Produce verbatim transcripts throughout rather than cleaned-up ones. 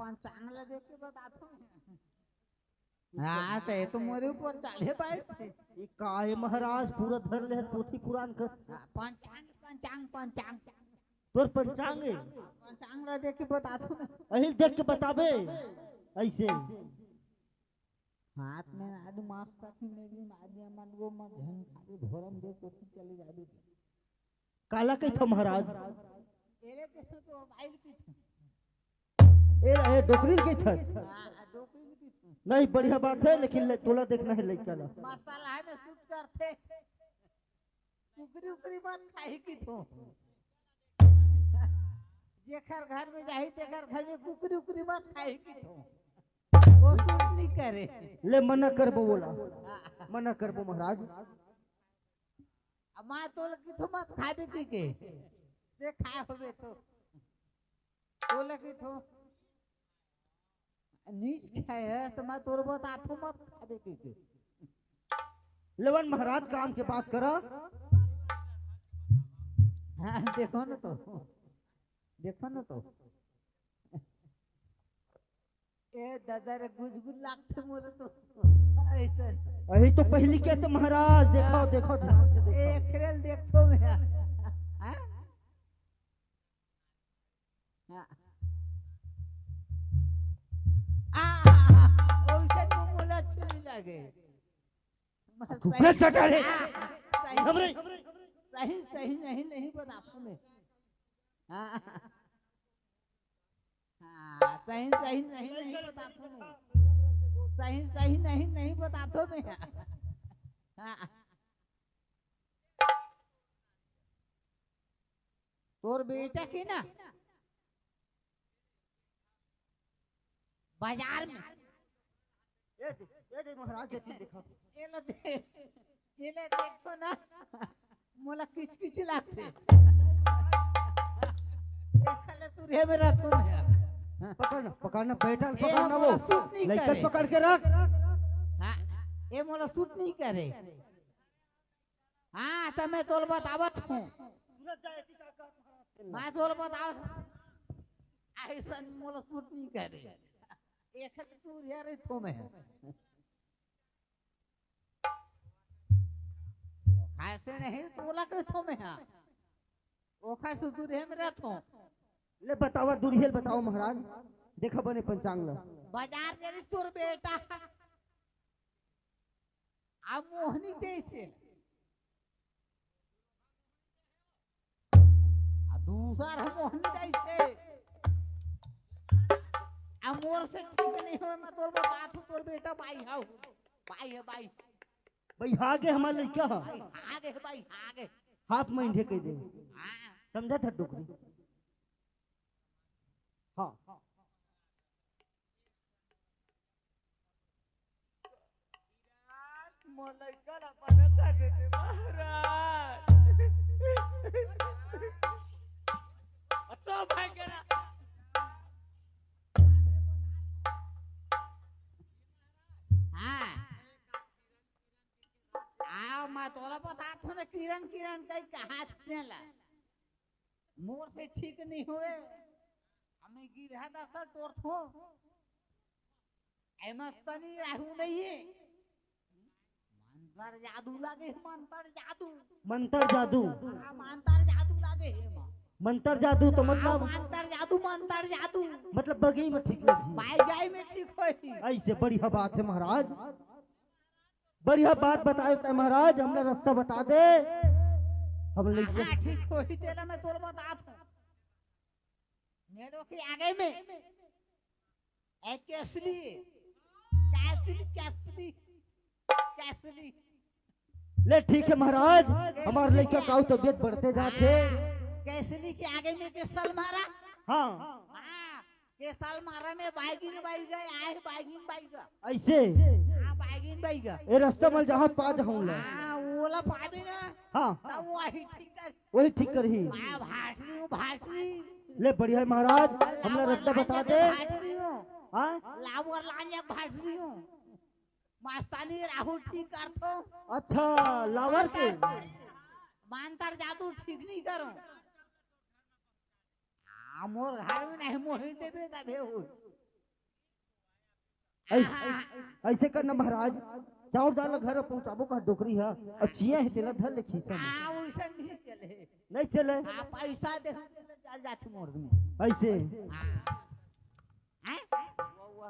पंचांग ला देख के बताथों। हाँ, त ये तो मोरे ऊपर चाले बैठथे। ये का हे महाराज, पूरा धर ले हे पोथी पुराण कस। हाँ, पंचांग, पंचांग, पंचांग। तोर पंचांग हे? पंचांग ला देख के बताथों ना। अही देख के बताबे। अइसे। हाथ में आलू मांस तक में भी मार दिया, मन वो मत झन खाबे, धोरम दे कोठी चले जाबे। काला कहिथो महाराज? एले कहिथों तो बाइल कहिथों। ए, ए, डोकरी ल कहिथस? हाँ, डोकरी ल कहिथों। नहीं, बढ़िया बात हे, लेकिन ले, तोला देखना हे लइका ला। मसाला हे में सूट करथे। कुकरी उकरी मत खाही कहिथों। जेखर घर में जाही, तेखर घर में कुकरी उकरी मत खाही कहिथों। वो सूट नहीं करे। ले मना करबो ओला। हाँ। मना करबो महाराज। अब मैं तोला कहिथों मत खाबे कहिके। ते खाए होबे तो। तोला कहिथों नीच खाए हे, त मैं तोला बताथों मत खाबे कहिके। लेवन महाराज, काम के बात करा। हाँ, देखो ना तो, देखो ना तो। ए दादा रे, गुजगुज लागथे मोला तो। अइसन। अही तो पहिली कहिथे महाराज, देखो, देखो, ध्यान से देखो। ए, एकरे ल देखथों मैं। हाँ? हाँ। आ, ओइसे तो मोला अच्छा नहीं लागे। मैं कुकरा सही, चटा रे। हाँ, सही, हमरे। सही, सही नहीं, नहीं बताथों मैं। हाँ। हाँ, सही, सही नहीं, नहीं बताथों मैं। सही, सही नहीं, नहीं बताथों मैं। हाँ। तोर बेटा के ना बाजार में। ए दे, ए दे महाराज, ये चीज देखो। एला दे, एला देखो ना, मोला किचकिच लागथे। एखर ले दूरिहा में रथों मैं। पकड़ ना, पकड़ ना, बेटा ल ए, पकड़ ना मोला वो। सूट नहीं लइका ल करे। पकड़ के रख। हाँ, ए मोला सूट नहीं करे। हाँ, त मैं तोला बतावत हूँ। मैं तोला बतावत हूँ। अइसन मोला सूट नहीं करे। एखर ले दूरिहा रथों मैं। खासे नहीं तोला कहिथों मैं, हाँ। ओखर से दूरिहा में रथों। ले बतावा, दूरिहा ल बतावा महाराज। देखा बने पंचांग ला। बाजार जरी तोर बेटा। आ मोहनी जइसे। आ दूसर ह मोहनी जइसे। आ मोर से ठीक नहीं होय, मैं तोला बताथों, तोर बेटा बाई हव। बाई हे, बाई। बाई, आगे हमार लइका ह। बाई, आगे, बाई, आगे। हाफ माइंड हे कहि दे। हाँ। समझा था डोकरी। हाँ। मोर लइका ला मना कर देते महाराज। तो भाई करा। हाँ। आओ, मैं तोला बताथों ना, किरण, किरण कहि कहाथे ला। मोर से ठीक नहीं होय। हमें गिरहा दसा टोरथों। ए मस्तानी राहू नहीं हे। मंतर जादू लागे हे, मंतर जादू। मंतर जादू। हाँ, मंतर जादू लागे हे माँ। मंतर जादू तो हाँ, मतलब? मंतर जादू, मंतर जादू। मतलब बगई में ठीक लगही। बाई जाई में ठीक होही। अइसे बढ़िया बात हे महाराज। बढ़िया बात बताए होता है महाराज, हमला रस्ता बता दे। हम लइका हाँ, ठीक होही, तेला मैं तोला बताथों। मेड़ो के आगे में एक कैसली, कैसली, कैसली, कैसली। ले ठीक हे महाराज, हमार लइका के काऊ तबियत बढ़ते जात हे। हाँ, कैसली के आगे में के सलमारा। हाँ। हाँ, के सलमारा में बाइगिन बाइगा, आए बाइगिन बाइगा। अइसे? हाँ, बाइगिन बाइगा। ए रस्ता म जहाँ पा जाहूँ ला। हाँ, ओला पाबे ना। हाँ। त वही ठीक कर। वही ठीक करही। मैं भाटरी हूँ, भाटरी। ले बढ़िया हे महाराज, हमला रस्ता बता दे। भाटरी हूँ। हाँ? लावर लांजक भाटरी हूँ। मस्तानी राहू ठीक करथों। अच्छा, लावर के। मंतर, मंतर जादू ठीक नहीं करों। हाँ, मोर घर में नहीं मोही देबे तभे हो। ऐ-, हाँ, हाँ। अइसे करना महाराज, चाउर दाल घर पहुंचाबो का डोकरी ह, अउ चिया हे तेला धर ले खीसा में। हाँ, वइसे नहीं चले। नहीं चले? हाँ, पैसा दे, हम चल जात मोर में। अइसे? हाँ। हैं? पौवा,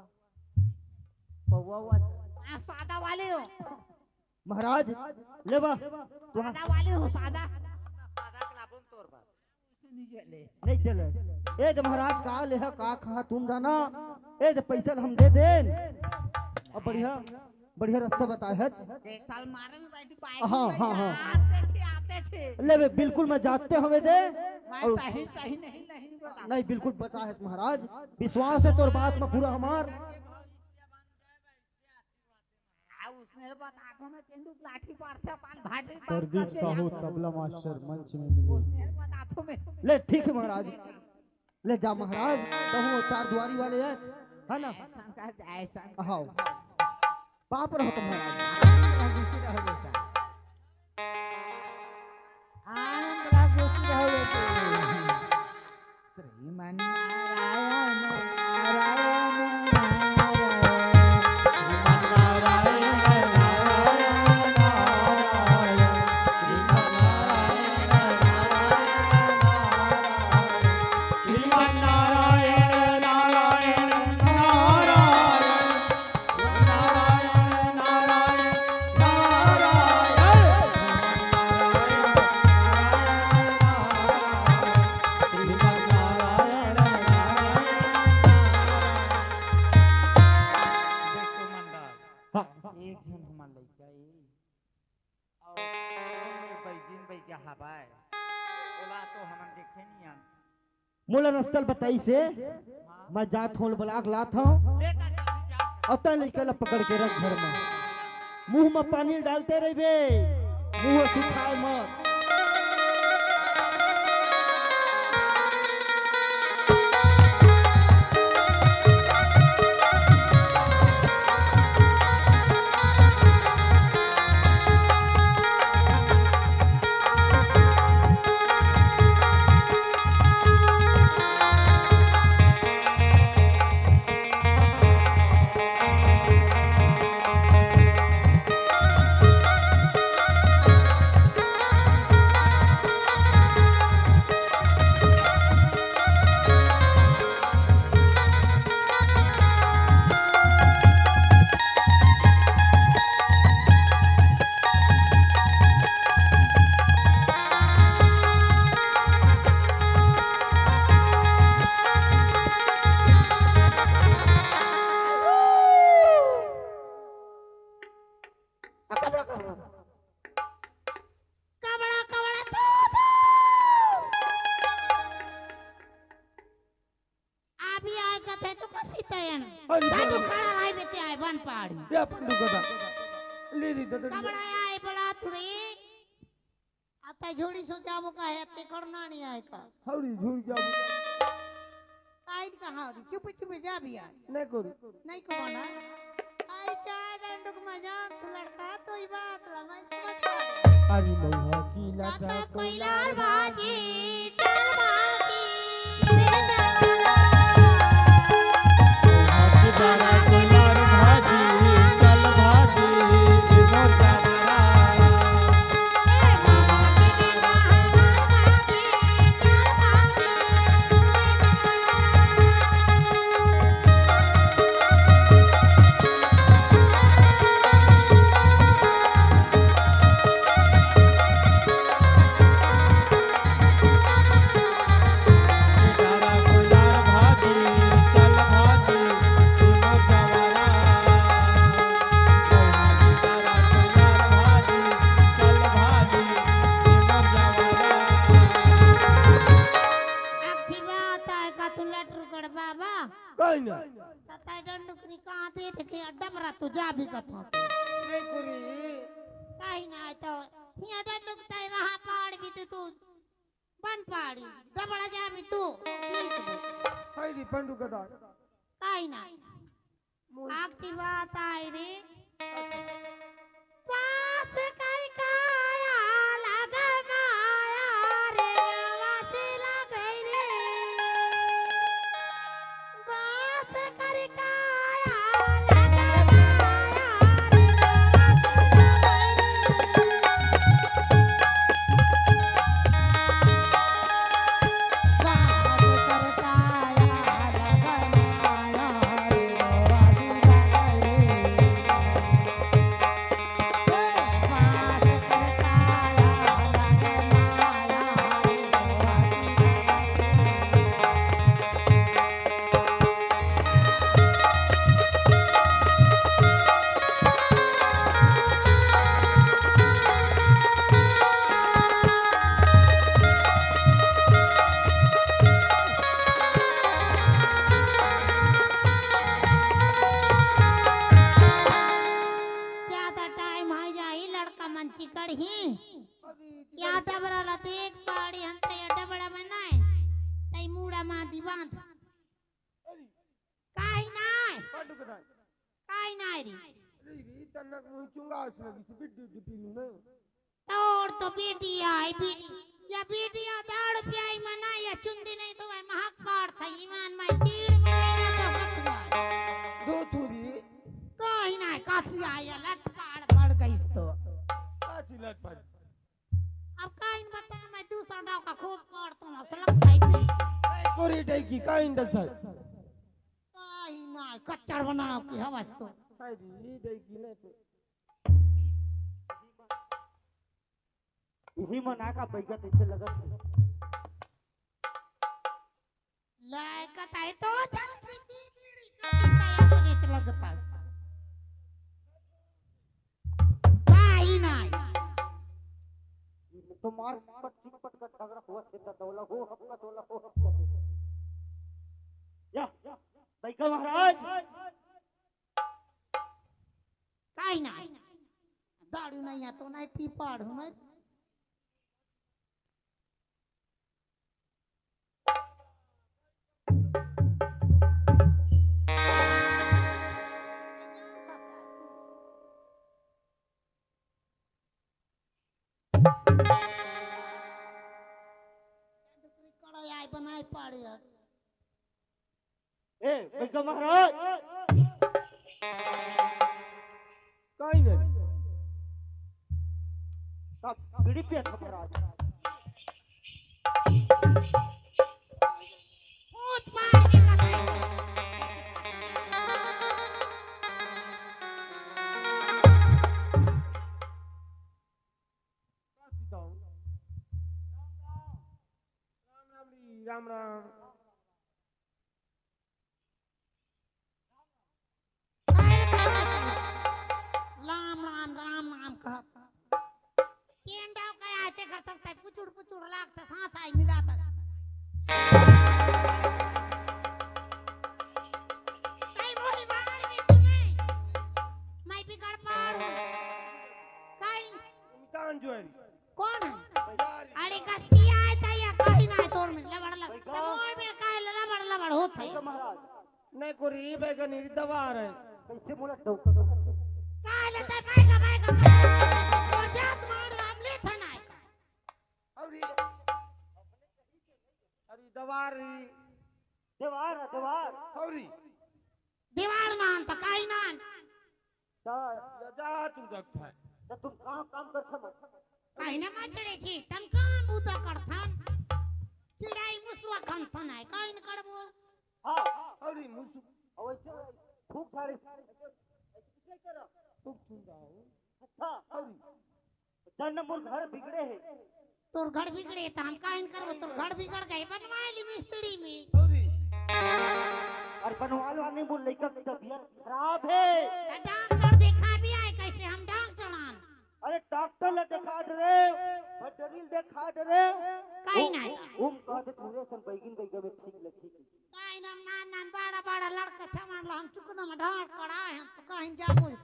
पौवा। हाँ, सादा वाले हो। महाराज, लेवा, तुहा- सादा वाले हो, सादा। सादा के लाबो न तोर बर। नहीं चले। नहीं चले। ए दे महाराज, का लेहा, का खा, तुम जाना। ए दे पैसा हम दे देन। अब बढ़िया, बढ़िया रास्ता बताए है। के साल मारे में बैठी को आए हाँ, नहीं हाँ, हाँ। आते छे, आते छे। ले बे, बिल्कुल मैं जाते हवे दे। मैं और सही, सही नहीं, नहीं बोला। नहीं, बिल्कुल बताए है महाराज। विश्वास है तोर बात में पूरा हमार। आ, उसने बताथो में तेंदू लाठी पार से पान भाटी पार प्रदीप से साहू जाओ। तबला मास्टर मंच में मिले। उसने बताथो में। ले, ठीक है महाराज, ले जा महाराज, तहु चार दुआरी वाले आज, है ना? जय शंकर, जय शंकर। हाँ, बाप रहो तो महाराज। आनंद रहो बेटा। आनंद रहो, खुशी रहो बेटे। श्रीमन नारायण, नारायण, नारायण। श्रीमन नारायण, नारायण, नारायण। श्रीमन नारायण, नारायण, नारायण। श्रीमन नारायण, नारायण, नारायण। नारायण, नारायण, नारायण। श्रीमन नारायण, नारायण। देखो मंडल, हाँ। एक झन हमर लइका ए, अउ ओमे बैगिन बैगा हवय, ओला तो हमन देखे नइ हन। मोला रस्ता ल बताइस हे, मैं जात हंव, ओला बला के लात हंव। अउ तैं लइका ल पकड़ के रख घर म। मुंह म पानी डालते रहिबे, मुंह सुखाए मत। कबड़ा, कबड़ा। कबड़ा, कबड़ा, तू, तू। अभी आए कथे तो कसी तयन। अरे भाई, तू बाबा। खड़ा रही बेटे, आए बन पहाड़ी। या पंडू गदा। ले रे, ददड़ ले। कबड़ा आए बोला थोड़ी। आता झोड़ी सो जाबो का है, ते करना नहीं आए का। हौड़ी झोड़ी जाबो। काइन कहाँ रे? चुपे चुपे जा भी यार। नहीं करू। नहीं कहो ना। आई चार डंडुक मजा, तू लड़का तो ही बात ला, मैं समझ पा रही। अरे महुआ की लटा काका कोई लाल भाजी, चल भाजी। आखी बात आय का तू लटरू कर बाबा? काई ना? तताई डंडुकरी कहाँ पे थे के अड्डा पर तू जा भी कथा। नहीं करी। काई ना आय तो हिया डंडुक ताई रहा पहाड़ भी तू, तू बन पहाड़ी डबड़ा जा भी तू। ठीक है। हाय रे पंडू गदा। काई ना। मोर आखी बात आय रे। पास कई काया लग माया रे, वासी लग रे। पास कई काया लग पंची कड़ही। अरे, या डबरा ला देख पाड़ी हन, त या डबरा में नाय। तई मूड़ा मांदी बांध। अरे। काई नाय? काटू के दाई। काई नाय रे। अरे रे, तन्नक मुंह चुंगा अस लगी से बिड्डी उड्डी पी लूं ना। तोर तो बीड़ी आय, बीड़ी। या बीड़ी आ दारू पियाई मना, या चुंदी नहीं तो मैं महक पाड़ था, ईमान मैं तीर में तो हक हुआ। दो थूरी। काई नाय, काची आय, या लट पाड़ पड़ गई तो। काची लट पाड़। अब काइन बता, मैं दूसरा डाव का खोज पाड़ तो ना सलक था इतनी। कोरी डाई की काइन डल था। काई नाय, कच्चर बनाव की हवस तो। काई दी, ये डाई की नहीं तो। इही मन आका बैगा तैसे लगत हे। लायकत आहे तो चल पी, पी, बीड़ी का पीता या सुनेच लगता। काई नाय। तो मार पट चिक पट का झगड़ा हुआ थे, तो डोला हो हपका, डोला हो हपका। या, बैगा महाराज। काई नाय। दारू नहीं है तो नहीं पी पाड़ हूँ मैं। कड़ाई बनाए पाड़े यार। ए, बैगा महाराज। काई नहीं? सब बीड़ी पियत हे महाराज। भूत मार के कथई। राम राम जी, राम राम। राम राम, राम राम कहा। केंडा का आते घर तक तय पुचुड़ पुचुड़ लागता, साथ आई मिलाता। तय मोरी बाहर में तू नहीं, मैं बिगड़ पाड़ू। काई? मितान जो है। कौन है? अरे कसी आय त या कहीं ना तोर में लबड़ लबड़। त मोर में काहे लबड़ लबड़ होत है? महाराज। नहीं कोरी बैगनी दवार है। कैसे मोला डौका डौका? काहे ले ते बैगा बैगा कर? तोर जात मार राम ले था ना का। अरे, अरे दवार री। दीवार, दीवार। अरे। दीवार नान त काई नान? त या जा तुम रखता है। त तुम काम, काम करता मत। काई ना मचड़े छी, तन काम बूता करथन। चिड़ाई मुसवा खन थन है, काई न करबो? हाँ। अरे मुसु। अवैसे फूक झाड़े। ऐसे, ऐसे कुछ नहीं करा। फूक सुन रहा हूँ। अच्छा। अरे। चल न, मोर घर बिगड़े हे। तोर घर बिगड़े त हम काहिन करबो? तोर घर बिगड़ गए, बनवा ली मिस्त्री में। अरे। अरे बनवा लो, नहीं, मोर लइका के तबीयत खराब हे। त डॉक्टर देखा भी आए, कैसे हम डॉक्टर आन? अरे डॉक्टर ला देखा डरे, भटरील देखा डरे। काई नहीं। उम कहते पूरे सन बैगिन बैगा में ठीक लगी। काई नाम नान नान बड़ा बड़ा लड़का छमन ला हम चुकना में ढांड कड़ा है, तो काहिन जाबो। चीट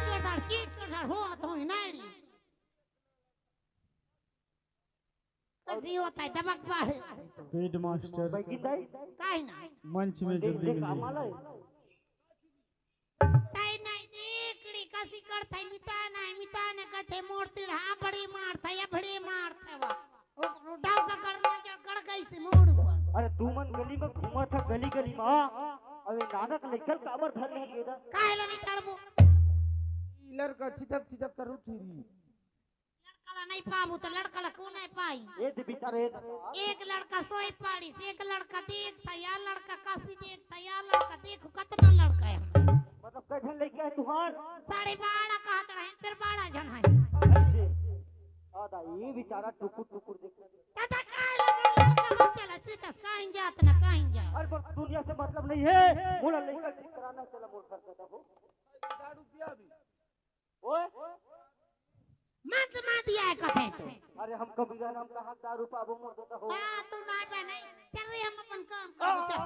के डर, चीट के डर हो तो ही नाड़ी। कसी होता है दबक बाढ़े। हेडमास्टर। बैगिन दाई। काई ना। मंच में देख, जल्दी देख, मिलिए। आमाला है। तै नहीं देखड़ी कसी करत है, मितान है, मितान कहते मोर तिड़हा बड़ी मारत है, या बड़ी मारत है वा। ओ, ओ डाव का करना जड़ गड़ गई से मोड़ पर। अरे तू मन गली में घूमत है, गली गली में। अबे नानक लइकल काबर धर ले गेदा? काहे ला नहीं चढ़बो? ई लड़का छिदक छिदक करू थी। लड़का ला नहीं पाबू तो लड़का ला कौन है पाई? ए दे बेचारे, ए दे। एक लड़का सोई पाड़ी से, एक लड़का देखता, या लड़का काशी देखता, या लड़का देखो कितना लड़का है। मतलब कै झन लइका है तुहार? साढ़े बारह कहत रहे, फिर बारह झन है। ऐसे। आ दा, ये बेचारा टुकुर टुकुर देख। दादा का लड़का बच्चा ला सीता काहिन जात ना काहिन जा। अरे पर दुनिया से मतलब नहीं है, मोला लइका ठीक कराना चला मोर घर का हो। दारू पिया भी। ओए। मत मार दिया है कथे तो। अरे हम कबीरा नाम का हक दारू पाबो मोर देता हो। हाँ, तू ना पे नहीं। चल रही हम अपन काम कर चल।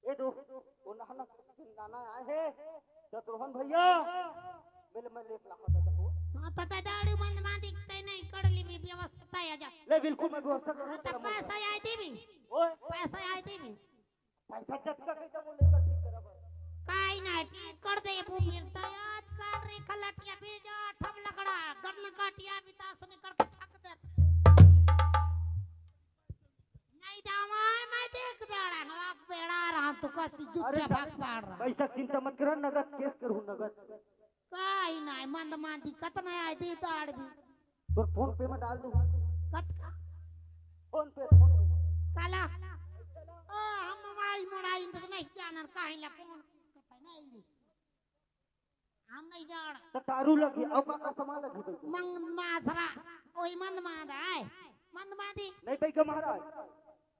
ए दो, वो नाना, नाना आए हैं। शत्रुघ्न भैया। पहले मैं लेके लाऊंगा दादा को। हाँ, त तैं दारू बंद मांदी, तैं नहीं कर ली भी व्यवस्था, तैं आ जा। ले, बिल्कुल मैं व्यवस्था करूँ, हाँ, त तेरा पैसा मोबाइल। आए देबी। ओए। पैसा आए देबी। पैसा जतका कहिथे वो लेकर ठीक करा बस। काई ना ठीक कर देबो, मिलता है आजकल रे खलटिया बीजा, ठम लकड़ा, गन्न काटिया, बितास निकल के ठक देत। नहीं दावा, मैं देख बेड़ा, हवा बेड़ा रहा, तू कसी अरे जुच्चा भाग पाड़ रहा। पैसा चिंता मत करा, नगद केस करूँ, नगद। काई नाय, मंद मांदी कतना आय दे दाड़ भी। तोर फोन पे में डाल दूं। कतका? फोन पे, फोन पे। काला? ओ, हम मोबाइल मोबाइल तो नहीं जानन, काहे ला फोन की कथा नहीं ली। हम नहीं जान। तो दारू लगी, अउ का, का सामान लगी भाई? मंद माथरा, ओही मंद मांद आय। मंद मांदी। नहीं भाई का महाराज,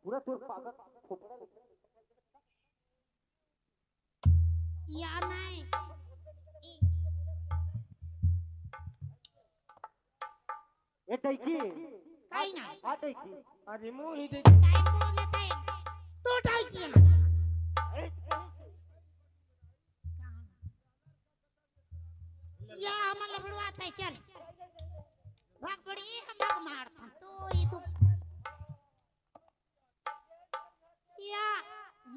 पूरा तोर पागल खोपड़ा लगी। या नहीं। ए टैकी। काई ना। आ टैकी। अरे मुंह ही देख। टाइम बोल लेते। तू टाइकी है ना। ए, या हमन लफड़वा थे, चल। भाग बड़ी हम लोग मारता। तू ही तू। या,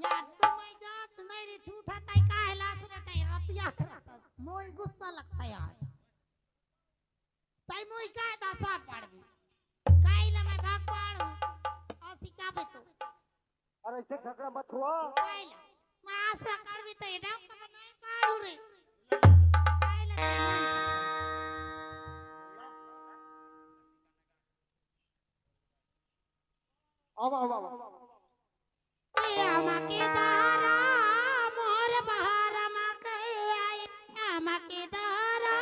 या, तू मैं जात नहीं रे, झूठा ताई काहे लास रे ताई, रतिया मोई गुस्सा लगता यार। ताई मोई काहे दासा पाड़बी? काहे ला मैं भाग पाड़ू? असी का बे तू? अरे ऐसे झगड़ा मत हुआ। काहे ला? मैं आशा करबी तो ये डॉक्टर नहीं पाड़ू रे। काहे ला ताई मोई? आवा, आवा, आवा। ए आमा के दारा, मोर बहार मा के आए, आमा के दारा,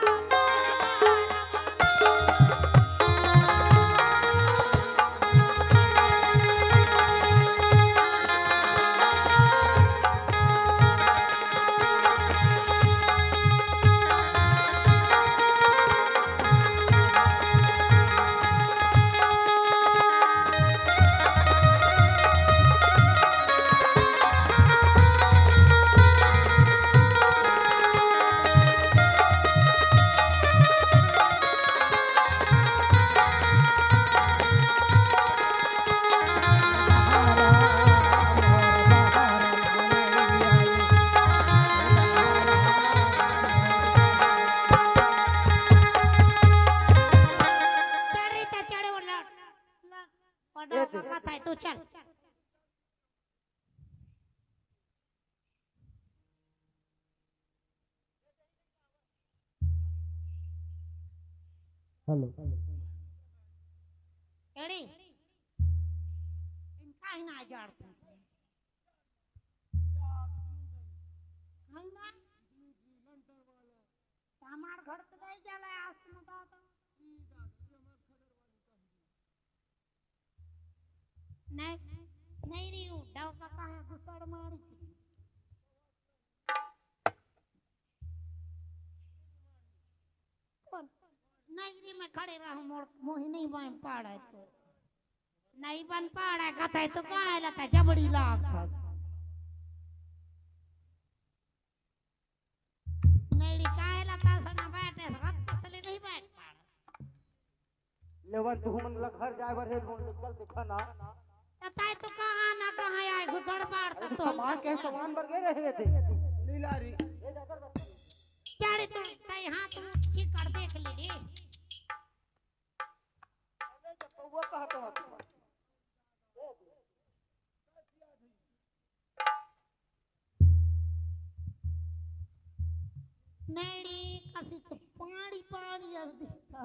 मोर बहार मा के आए। चढ़ रही था, चढ़े वो लौट। ए, का कथा है, तू चल। हेलो। एड़ी, इनका ही ना जाड़ते। है ना? हमार घर तो नहीं चला आस में दादा। नहीं, नहीं रही हूँ, डौका कहाँ घुसड़ मारी सी। कौन? नहीं रे, मैं खड़े रहूं, मोर, मोही नहीं बन पाड़े तो। नहीं बन पाड़े, कथे तो काहे लता जबड़ी लाग था। नहीं रे, काहे लता सना बैठे, रत्त सले नहीं बैठ पाड़े। लेवन तुहमन ला घर जाए बर हे, मोर निकल दिखा ना। त ताई तो कहाँ ना कहाँ आए, घुसड़ पाड़ता अरे तो। सामान के सामान बर गए रहे थे। लीला री। ए, जाकर बस। चारे तो ताई हाथ उठ के कर देख ले रे। अरे, जब बउआ कहा तो हाथ। नैड़ी कसी तो पानी पानी अस दिखता।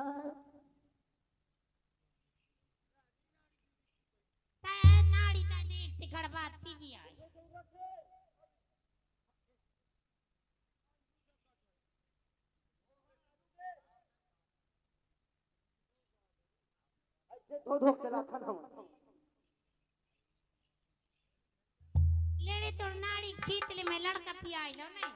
तै नाड़ी तै देख, तिखड़ बात पी भी आई। ऐसे धो धो के चलाथन हम। ले रे तोर नाड़ी खींच ले, मैं लड़का पियाई लो नहीं।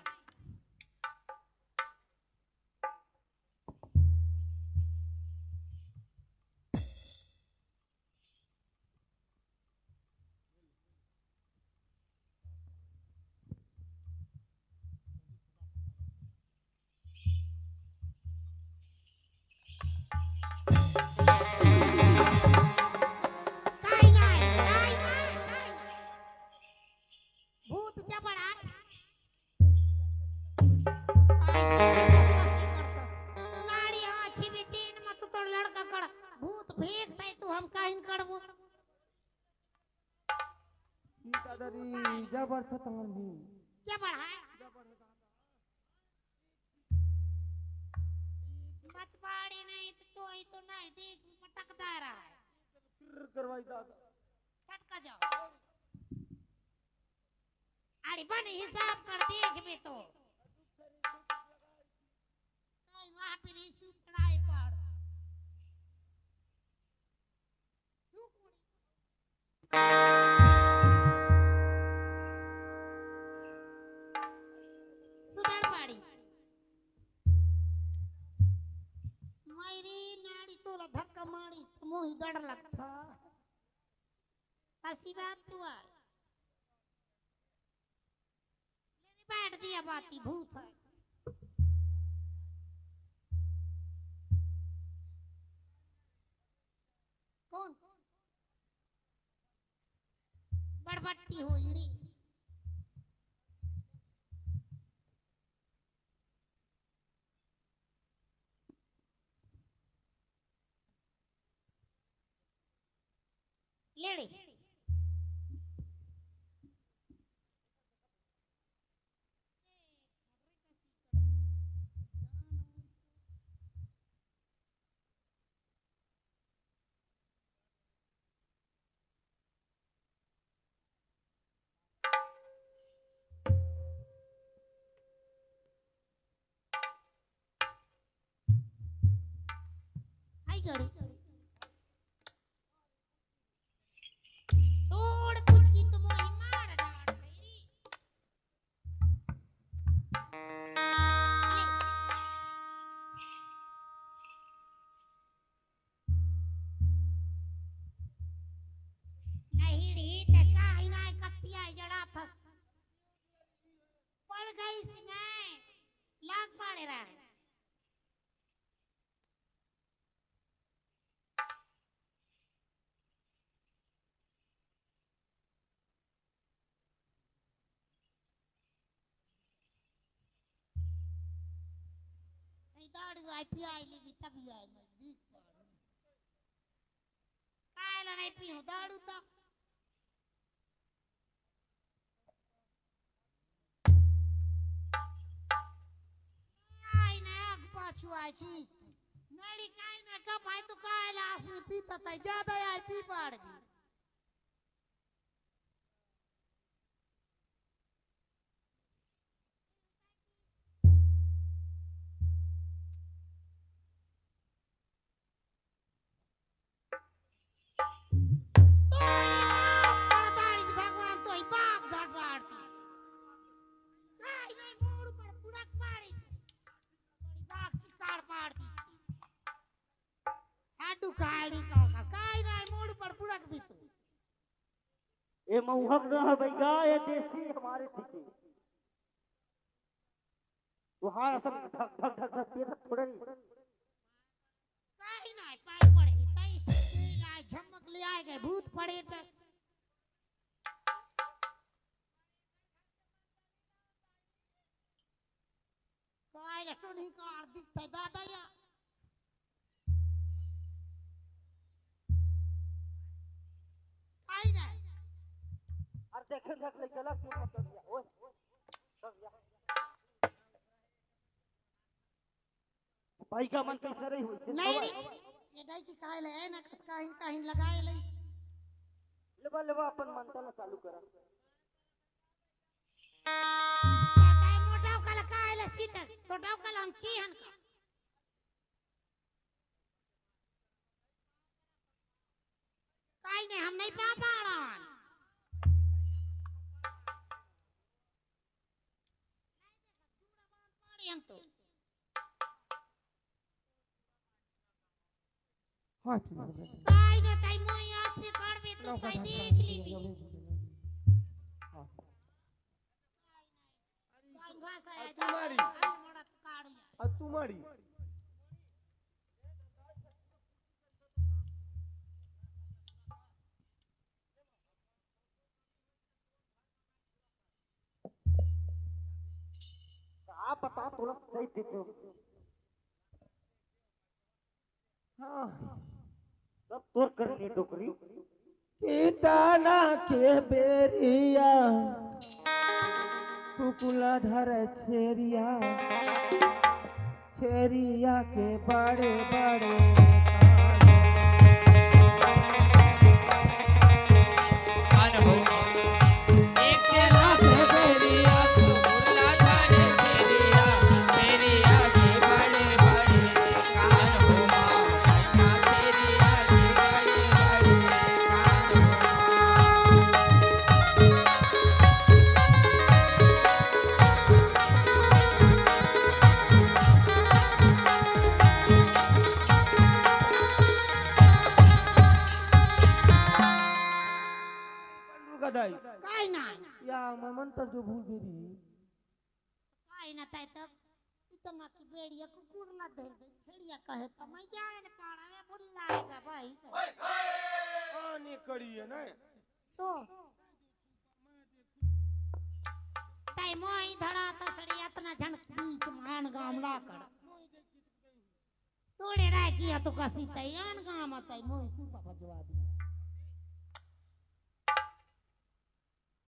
काई नाही, काई नाही, काई नाही। भूत जबड़ा। काई से करतस, कसी करतस। नाड़ी हाँ छिबी तीन मत तोर लड़का कड़। भूत फेंक दे तू हम काहिन करबो। ई दादा री जबर सतंगन ही। जबर है। मत पाड़ी नहीं तो, तो ही तो नहीं देख पटकता रहा है। फिर करवाई दादा। पटका जाओ। अरे बन हिसाब कर देख भी तो। नहीं वहाँ पे नहीं सूप लड़ाई पड़। सुधार पाड़ी। मेरी नाड़ी तोला धक्का मारी, मोही डर लगता। असी बात तू आय। ले बैठ दिया बाती, भूत है। कौन? बड़बट्टी हो इड़ी। लेड़ी। आई गड़ी। तोड़ पुचकी तुम ही मार डाल मेरी। नहीं री ते काई नाय कत्तिया जड़ा फस। पड़ गई सी नाय। लाग पाड़े रहा। नहीं दारू आई पियाई ली भी तभी आई मैं देख पाड़ू। कायला नहीं पीऊं दारू तो। आई ना आग पाछू आई चीज। नड़ी काई ना कब आई तो कायला आसने पीता ताई ज्यादा आई पी पाड़ भी। तो नाश करताड़ी भगवान तो ही बाप घर बाड़ती। काई नहीं मोड़ पर पुड़क पाड़ी। बड़ी बाप चिकार पाड़ती। हाडू काड़ी का का। काई नहीं मोड़ पर पुड़क भी तू। ए मऊहक न है भैया, ए देसी हमारे थी के। तुहार असल ढक ढक ढक ढक पेट थोड़े नहीं। काई ना पाई पड़े, तई लाई झमक ले आए गए भूत पड़े त। काई ला टोनी का आर दिखता दादा या। काई ना। अरे देखे देख ले गलत चीज मत कर दिया। ओए, कर दिया। भाई का मन कैसे रही हुई? नहीं रे, ये दाई की काहे ले है ना, कस काहिन काहिन लगाए ले। लेबा, लेबा, अपन मनता ला चालू करा। ताई मोटाव का ला काहे ले सीते, तो डाव का ला हम चीहन का। काई नहीं, हम नहीं पा पाड़न। हम तो। हाँ, ठीक है। ताई ना ताई मोई आज से करबे तो ताई देख लीबी। हाँ। ताई भाषा आ है, तुम्हारी। आज मोड़ा तो काढ़ लिया। आ तुम्हारी। बता, तोला सही देते हो। हाँ, सब तोर करनी डोकरी। कि दाना के बेरिया, कुकुला धर छेरिया, छेरिया के बड़े बड़े कान हो। एक के लाख बेरिया, कुकुला धर छेरिया, छेरिया के बड़े बड़े कान हो। पंडू का दाई। काय ना? या मैं मंत्र जो भूल दे रही। काय ना तय तब इतना की बेड़िया कुकुर ना धर दे, छेड़िया कहे तो मैं जान पाड़ा में बुल्लाएगा भाई तो। आने कड़ी है ना। तो तय मोई धड़ा तसड़ी इतना झन बीच मान गामड़ा कर। तोड़े राय किया तो कसी तय आन गाम तय मोई सुपा भजवा दी।